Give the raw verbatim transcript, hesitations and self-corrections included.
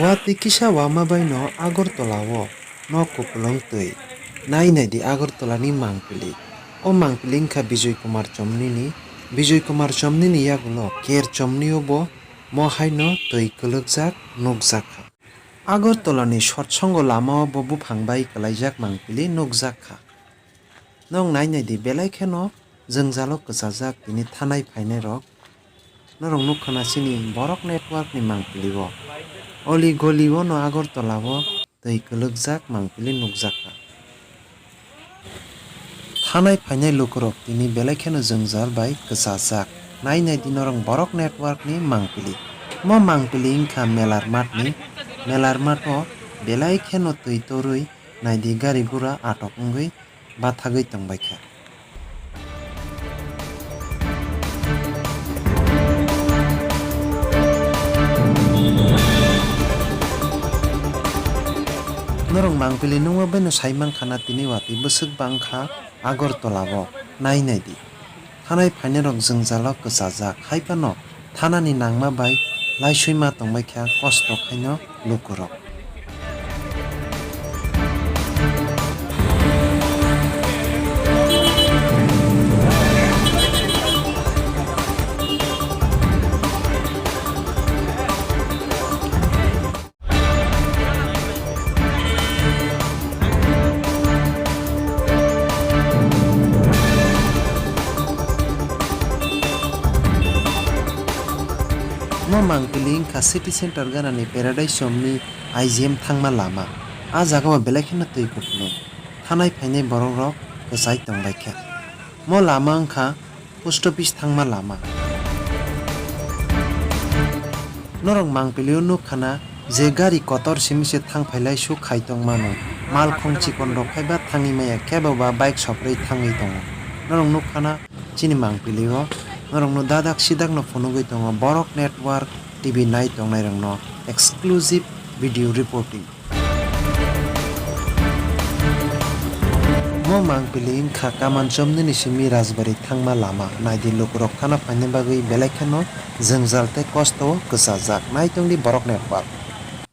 Watwi kisa wama baino Agartala o nok kupulung twi. Nai naidi Agartala ni mangpili. O mangpili wngkha Bijoy Kumar Chomni ni. Bijoy Kumar Chomni ni yagulo Ker Chomni o bo mo haino twi kwlwkjak nukjak kha. Agartala ni sotsongo lama o bo buphang bai kwlaijak mangpili nukjak kha. Nwng nai naidi, belai kheno jwngjalo kwchajak tini thanai phainai rok. Norok nukha na chini Borok Network ni mangpili o. Oli goli o no Agartala o twi kwlwkjak mangpili nukjak kha. Thanai phainai lukurok tini belai kheno jwngjal bai kwchajak. Nai naidi norok Borok Network ni mangpili. Mo mangpili wngkha Melar Math ni. Melar Math o belai kheno twi torwi naidi gari gura atok wngwi bathagwi tongbaikha. Norok mangpili nungma baino saimankha na tini watwi bwswk bangkha Agartala o. Nai naidi. Thanai phainairok jwngjalo kwchajak, hai phano thanani nangma bai laisui ma tongbaikha kosto khaino lukurok. Mo mangpili wngkha city center ganani Paradise Chowk ni I G M thangma lama. A jaga o belai kheno twi kupulung. Thanai phainai borok rok kwchai tongbaikha. Mo lama wngkha post office thangma lama. Norok mangpili o nukha na je gari kotor simi se thang phailai suk khai tong mano. Malkhung chikon rok phaiba thangwi maya, kebo ba bike sobrwi thangwi tongo. Norok nukha na chini mangpili o. Norok no dadak sidak no phunugwi tongo Borok Network T V nai tongnai rok no exclusive video reporting. Mo mangpili wngkha Kaman Chomni ni simi Rajbari thangma lama. Naidi lukurok thana phaina bagwi belai kheno jwngjal tei kosto o kwchajak. Naitongdi Borok Network.